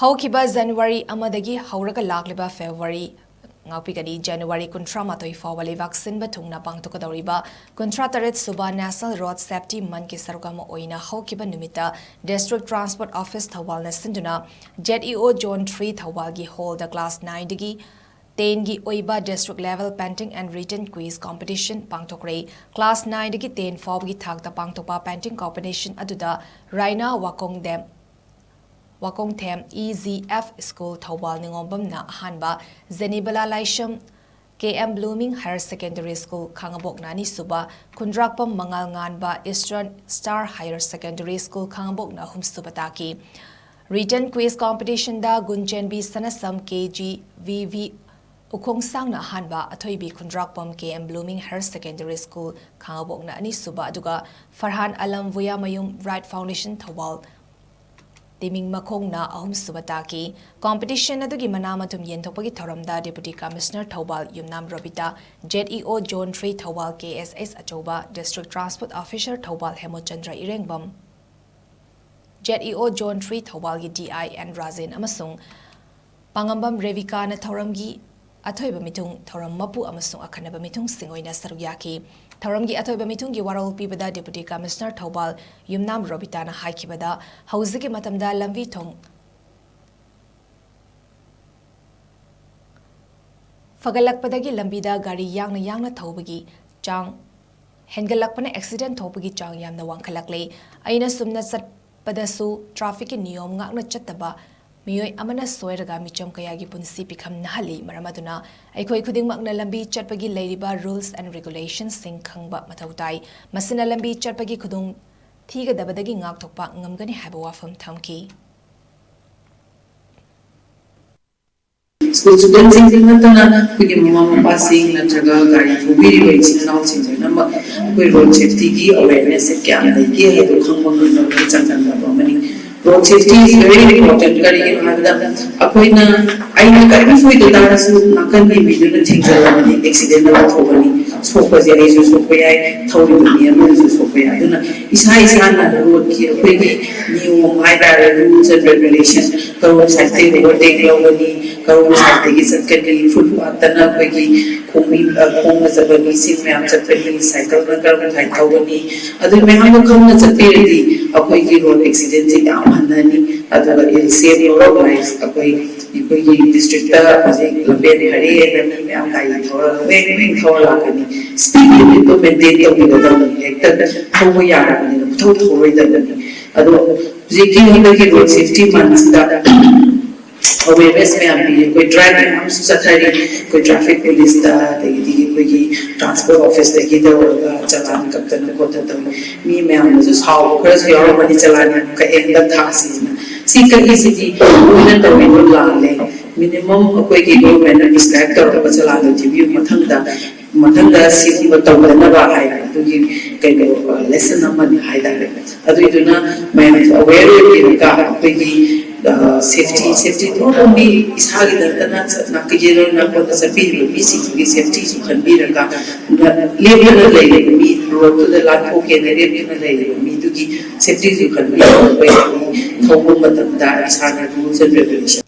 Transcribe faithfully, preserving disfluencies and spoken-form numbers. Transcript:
ꯍꯧꯈꯤꯕ ꯖꯅꯋꯥꯔꯤ ꯑꯃꯗꯒꯤ ꯍꯧꯔꯒ ꯂꯥꯛꯂꯤꯕ ꯐꯦꯕ꯭ꯔꯨꯋꯥꯔꯤ, ꯉꯥꯛꯄꯤꯒꯅꯤ, ꯖꯅꯋꯥꯔꯤ ꯀꯨꯟꯊ꯭ꯔꯥ ꯃꯥꯊꯣꯏ ꯐꯥꯎꯕ ꯂꯩꯕꯥꯛ ꯁꯤꯟꯕ ꯊꯨꯡꯅ ꯄꯥꯡꯊꯣꯛꯀꯗꯧꯔꯤꯕ ꯀꯨꯟꯊ꯭ꯔꯥ ꯇꯔꯦꯠ ꯁꯨꯕ National Road Safety Monthꯀꯤ ꯁꯔꯨꯛ ꯑꯃ ꯑꯣꯏꯅ ꯍꯧꯈꯤꯕ ꯅꯨꯃꯤꯠꯇ District Transport Office ꯊꯧꯕꯥꯜꯅ ꯁꯤꯟꯗꯨꯅ Z E O Zone three ꯊꯧꯕꯥꯜꯒꯤ ꯍꯣꯜꯗ class nineꯗꯒꯤ tenꯒꯤ ꯑꯣꯏꯕ district level painting and written quiz competition ꯄꯥꯡꯊꯣꯛꯈ꯭ꯔꯦ꯫ Class nineꯗꯒꯤ ten ꯐꯥꯎꯕꯒꯤ ꯊꯥꯛꯇ ꯄꯥꯡꯊꯣꯛꯄ painting competition ꯑꯗꯨꯗ ꯔꯥꯏꯅꯥ ꯋꯥꯀꯣꯡꯗꯦꯝ ꯋꯥꯀꯣꯡꯊꯦꯝ E G F School Thoubal ꯅꯤꯉꯣꯝꯕꯝꯅ ꯑꯍꯥꯟꯕ, ꯖꯦꯅꯤꯕꯂꯥ ꯂꯥꯏꯁ꯭ꯔꯝ K M Blooming Higher Secondary School ꯈꯥꯉꯕꯣꯛꯅ ꯑꯅꯤꯁꯨꯕ, ꯈꯨꯟꯗ꯭ꯔꯥꯛꯄꯝ ꯃꯉꯥꯜ ꯉꯥꯟꯕ Eastern Star Higher Secondary School ꯈꯥꯉꯕꯣꯛꯅ ꯑꯍꯨꯝꯁꯨꯕ ꯇꯥꯈꯤ꯫ Written quiz competitionꯗ ꯒꯨꯟꯆꯦꯟꯕꯤ ꯁꯅꯁꯝ K G V V ꯎꯈꯣꯡꯁꯥꯡꯅ ꯑꯍꯥꯟꯕ, ꯑꯊꯣꯏꯕꯤ ꯈꯨꯟꯗ꯭ꯔꯥꯛꯄꯝ K M Blooming Higher Secondary School ꯈꯥꯉꯕꯣꯛꯅ ꯑꯅꯤꯁꯨꯕ, ꯑꯗꯨꯒ Farhan Alam ꯋꯨꯌꯥꯃꯌꯨꯝ Right Foundation Thoubal timing ꯃꯈꯣꯡꯅ ꯑꯍꯨꯝꯁꯨꯕ ꯇꯥꯈꯤ꯫ Competition ꯑꯗꯨꯒꯤ ꯃꯅꯥ ꯃꯊꯨꯝ ꯌꯦꯟꯊꯣꯛꯄꯒꯤ ꯊꯧꯔꯝꯗ Deputy Commissioner ꯊꯧꯕꯥꯜ ꯌꯨꯝꯅꯥꯝ Robita, Z E O Zone three Thoubal K S H ꯑꯆꯧꯕ, District Transport Officer Thoubal ꯍꯦꯃꯣꯆꯟꯗ꯭ꯔ ꯏꯔꯦꯡꯕꯝ, Z E O Zone three ꯊꯧꯕꯥꯜꯒꯤ D I N Rajen ꯑꯃꯁꯨꯡ ꯄꯥꯉꯝꯕꯝ ꯔꯦꯕꯤꯀꯥꯅ ꯊꯧꯔꯝꯒꯤ ꯑꯊꯣꯏꯕ ꯃꯤꯊꯨꯡ, ꯊꯧꯔꯝ ꯃꯄꯨ ꯑꯃꯁꯨꯡ ꯑꯈꯟꯅꯕ ꯃꯤꯊꯨꯡꯁꯤꯡ ꯑꯣꯏꯅ ꯁꯔꯨꯛ ꯌꯥꯈꯤ꯫ ꯊꯧꯔꯝꯒꯤ ꯑꯊꯣꯏꯕ ꯃꯤꯊꯨꯡꯒꯤ ꯋꯥꯔꯣꯜ ꯄꯤꯕꯗ Deputy Commissioner ꯊꯧꯕꯥꯜ ꯌꯨꯝꯅꯥꯝ ꯔꯣꯕꯤꯇꯥꯅ ꯍꯥꯏꯈꯤꯕꯗ, ꯍꯧꯖꯤꯛꯀꯤ ꯃꯇꯝꯗ ꯂꯝꯕꯤ ꯊꯣꯡ ꯐꯒꯠꯂꯛꯄꯗꯒꯤ ꯂꯝꯕꯤꯗ ꯒꯥꯔꯤ ꯌꯥꯡꯅ ꯌꯥꯡꯅ ꯊꯧꯕꯒꯤ ꯆꯥꯡ ꯍꯦꯟꯒꯠꯂꯛꯄꯅ accident ꯊꯣꯛꯄꯒꯤ ꯆꯥꯡ ꯌꯥꯝꯅ ꯋꯥꯡꯈꯠꯂꯛꯂꯦ꯫ ꯑꯩꯅ ꯆꯨꯝꯅ ꯆꯠꯄꯗꯁꯨ trafficꯀꯤ ꯅꯤꯌꯣꯝ ꯉꯥꯛꯅ ꯆꯠꯇꯕ ꯃꯤꯑꯣꯏ ꯑꯃꯅ ꯁꯣꯏꯔꯒ ꯃꯤꯆꯝ ꯀꯌꯥꯒꯤ ꯄꯨꯟꯁꯤ ꯄꯤꯈꯝ ꯅꯥꯍꯜꯂꯤ꯫ ꯃꯔꯝ ꯑꯗꯨꯅ ꯑꯩꯈꯣꯏ ꯈꯨꯗꯤꯡꯃꯛꯅ ꯂꯝꯕꯤ ꯆꯠꯄꯒꯤ ꯂꯩꯔꯤꯕ rules and regulationꯁꯤꯡ ꯈꯪꯕ ꯃꯊꯧ ꯇꯥꯏ꯫ ꯃꯁꯤꯅ ꯂꯝꯕꯤ ꯆꯠꯄꯒꯤ ꯈꯨꯗꯣꯡ ꯊꯤꯒꯗꯕꯗꯒꯤ ꯉꯥꯛꯊꯣꯛꯄ ꯉꯝꯒꯅꯤ ꯍꯥꯏꯕ ꯋꯥꯐꯝ ꯊꯝꯈꯤ꯫ ꯁ꯭ꯀꯨꯜ ꯁ꯭ꯇꯨꯗꯦꯟꯠꯁꯤꯡꯗ ꯅꯠꯇꯅ ꯑꯩꯈꯣꯏꯒꯤ ꯃꯃꯥ ꯃꯄꯥꯁꯤꯡ ꯅꯠꯇ꯭ꯔꯒ ꯒꯥꯔꯤ ꯊꯧꯕꯤꯔꯤꯕ ꯏꯆꯤꯟ ꯏꯅꯥꯎꯁꯤꯡ ꯂꯣꯏꯅꯃꯛ ꯑꯩꯈꯣꯏ road safetyꯒꯤ awarenessꯁꯦ ꯀꯌꯥꯝ ꯂꯩꯒꯦ ꯍꯥꯏꯕꯗꯨ ꯈꯪꯕ ꯉꯝꯅꯕꯒꯤ ꯆꯥꯡꯗꯝꯅꯕ ꯑꯃꯅꯤ꯫ Road safety is very important꯫ ꯀꯔꯤꯒꯤꯅꯣ ꯍꯥꯏꯕꯗ ꯑꯩꯈꯣꯏꯅ, ꯑꯩꯅ ꯀꯔꯤꯝ ꯁꯣꯏꯗ ꯇꯥꯔꯁꯨ ꯅꯥꯀꯟꯒꯤ ꯃꯤꯗꯨꯅ ꯊꯦꯡꯖꯤꯜꯂꯕꯗꯤ accident ꯑꯃ ꯊꯣꯛꯀꯅꯤ꯫ ꯁꯣꯛꯄꯁꯦ ꯑꯩꯁꯨ ꯁꯣꯛꯄ ꯌꯥꯏ, ꯊꯧꯔꯤꯕ ꯃꯤ ꯑꯃꯅꯁꯨ ꯁꯣꯛꯄ ꯌꯥꯏ꯫ ꯑꯗꯨꯅ ꯏꯁꯥ ꯏꯁꯥꯅ ꯔꯣꯗꯀꯤ ꯑꯩꯈꯣꯏꯒꯤ ꯅꯤꯌꯣꯝ ꯍꯥꯏꯇꯥꯔꯦ, ꯔꯨꯜꯁ ꯑꯦꯟ ꯔꯦꯒꯨꯂꯦꯁꯟ, ꯀꯔꯣꯝ ꯁꯥꯏꯗꯇꯒꯤ ꯑꯣꯚꯔꯇꯦꯛ ꯂꯧꯒꯅꯤ, ꯀꯔꯣꯝ ꯁꯥꯏꯗꯇꯒꯤ ꯆꯠꯀꯅꯤ, ꯐꯨꯠꯄꯥꯠꯇꯅ ꯑꯩꯈꯣꯏꯒꯤ ꯈꯣꯡꯃꯤ ꯈꯣꯡꯅ ꯆꯠꯄ ꯃꯤꯁꯤꯡ ꯃꯌꯥꯝ ꯆꯠꯄꯅꯤ, ꯁꯥꯏꯀꯜꯅ ꯀꯔꯝ ꯁꯥꯏꯗ ꯊꯧꯒꯅꯤ, ꯑꯗꯨ ꯃꯌꯥꯝꯗꯣ ꯈꯪꯅ ꯆꯠꯄꯤꯔꯗꯤ ꯑꯩꯈꯣꯏꯒꯤ ꯔꯣꯗ ꯑꯦꯛꯁꯤꯗꯦꯟꯁꯦ ꯌꯥꯝ ꯍꯟꯊꯅꯤ꯫ ꯑꯗꯨꯒ ꯏꯜ ꯁꯦꯞ ꯂꯣꯔꯣ ꯂꯥꯏꯐ ꯑꯩꯈꯣꯏ ꯑꯩꯈꯣꯏꯒꯤ ꯗꯤꯁꯇ꯭ꯔꯤꯛꯇ ꯍꯧꯖꯤꯛ ꯂꯝꯕꯦꯟ ꯐꯔꯦꯅ ꯃꯤ ꯃꯌꯥꯝ ꯒꯥꯔꯤ ꯊꯧꯔꯒ ꯋꯦꯡ ꯋꯦꯡ ꯊꯧꯔ ꯂꯥꯛꯀꯅꯤ꯫ ꯁ꯭ꯄꯤꯗ ꯂꯤꯃꯤꯠꯇꯣ ꯃꯦꯟꯇꯦꯟ ꯇꯧꯕꯤꯒꯗꯕꯅꯤ꯫ ꯍꯦꯛꯇ ꯊꯧꯕ ꯌꯥꯔꯕꯅꯤꯅ ꯄꯨꯊꯧ ꯊꯧꯔꯣꯏꯗꯕꯅꯤ꯫ ꯑꯗꯣ ꯍꯧꯖꯤꯛꯀꯤ ꯍꯟꯗꯛꯀꯤ ꯔꯣꯗ ꯁꯦꯐꯇꯤ ꯃꯟꯁꯤꯗ ꯑꯋꯦꯔꯅꯦꯁ ꯃꯌꯥꯝ ꯄꯤꯔꯤ꯫ ꯑꯩꯈꯣꯏ ꯗ꯭ꯔꯥꯏꯕ ꯃꯌꯥꯝ ꯑꯃꯁꯨ ꯆꯠꯊꯔꯤ꯫ ꯑꯩꯈꯣꯏ ꯇ꯭ꯔꯥꯐꯤꯛ ꯄꯨꯂꯤꯁꯇ, ꯑꯗꯒꯤꯗꯤ ꯑꯩꯈꯣꯏꯒꯤ ꯇ꯭ꯔꯥꯟꯁꯄꯣꯔꯠ ꯑꯣꯐꯤꯁꯇꯒꯤ ꯇꯧꯔꯒ ꯆꯂꯥꯟ ꯀꯛꯇꯅ ꯈꯣꯠꯇꯅ ꯇꯧꯔꯤ꯫ ꯃꯤ ꯃꯌꯥꯝꯅꯁꯨ ꯁꯥꯎꯕ ꯈꯔꯁꯨ ꯌꯥꯎꯔꯝꯃꯅꯤ, ꯆꯂꯥꯟ ꯌꯥꯝ ꯀꯛꯑꯦ ꯍꯟꯗꯛ ꯊꯥꯁꯤꯅ꯫ ꯁꯤ ꯀꯛꯏꯁꯤꯗꯤ ꯃꯣꯏꯅ ꯇꯧꯔꯤꯗꯣ ꯂꯥꯜꯂꯦ꯫ ꯃꯤꯅꯤꯃꯝ ꯑꯩꯈꯣꯏꯒꯤ ꯒꯣꯔꯃꯦꯟꯅ ꯄ꯭ꯔꯤꯁꯀ꯭ꯔꯥꯏꯕ ꯇꯧꯔꯛꯄ ꯆꯂꯥꯟꯗꯣ ꯊꯤꯕꯤꯌꯨ꯫ ꯃꯊꯪꯗ ꯃꯊꯪꯗ ꯁꯤꯒꯨꯝꯕ ꯇꯧꯗꯅꯕ ꯍꯥꯏꯅ ꯑꯗꯨꯒꯤ ꯀꯩꯅꯣ ꯂꯦꯁꯟ ꯑꯃꯅꯤ ꯍꯥꯏꯇꯥꯔꯦ꯫ ꯑꯗꯨꯏꯗꯨꯅ ꯃꯌꯥꯝꯁꯨ ꯑꯋꯦꯌꯔ ꯑꯣꯏꯕꯤꯔꯒ ꯑꯩꯈꯣꯏꯒꯤ ꯁꯦꯐꯇꯤ ꯁꯦꯐꯇꯤ ꯅꯣꯠ ꯑꯣꯟꯂꯤ ꯏꯁꯥꯒꯤ ꯅꯠꯇꯅ ꯅꯥꯀꯩ ꯌꯦꯠꯂꯣꯝ ꯅꯥꯀꯣꯟꯗ ꯆꯠꯄꯤꯔꯤꯕ ꯃꯤꯁꯤꯡꯁꯤꯒꯤ ꯁꯦꯐꯇꯤꯁꯨ ꯈꯟꯕꯤꯔꯒ ꯂꯦꯞꯇꯅ ꯂꯩꯔꯤꯕ ꯃꯤ, ꯔꯣꯗꯇꯨꯗ ꯂꯥꯟꯊꯣꯛꯀꯦꯅ ꯂꯦꯞꯇꯅ ꯂꯩꯔꯤꯕ ꯃꯤꯗꯨꯒꯤ ꯁꯦꯐꯇꯤꯁꯨ ꯈꯟꯕꯤꯔꯒ ꯑꯩꯈꯣꯏ ꯊꯧꯕ ꯃꯇꯝꯗ ꯏꯁꯥꯅ ꯔꯨꯜꯁ ꯑꯦꯟ ꯔꯦꯒꯨꯂꯦꯁꯟ